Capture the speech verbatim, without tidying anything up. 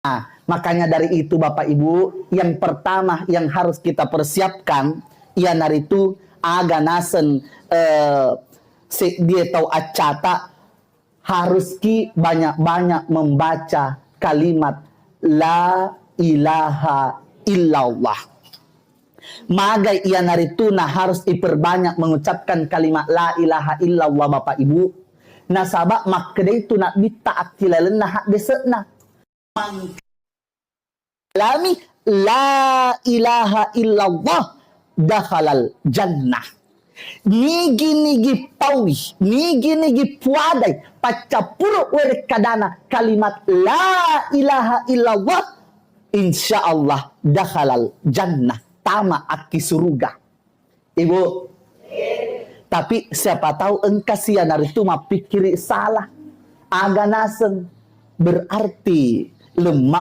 Nah, makanya dari itu, Bapak Ibu, yang pertama yang harus kita persiapkan iyanaritu aga naseng, eh, seddie tau accata, haruski banyak-banyak membaca kalimat la ilaha illallah. Magai iyanaritu na harus iperbanyak mengucapkan kalimat la ilaha illallah, Bapak Ibu. Nasaba makkedai tu Nabbitta akkilalenna haddese'na. Mangkalami la ilaha illallah dakhalal jannah. Nigi-nigi paui, nigi-nigi puadai, paccappuru werekkadana kalimat la ilaha illallah, insya Allah dakhalal jannah, tama akki suruga. Ibu, tapi siapa tahu engka siyanaritu mappikkiri salah. Aga naseng, berarti lemma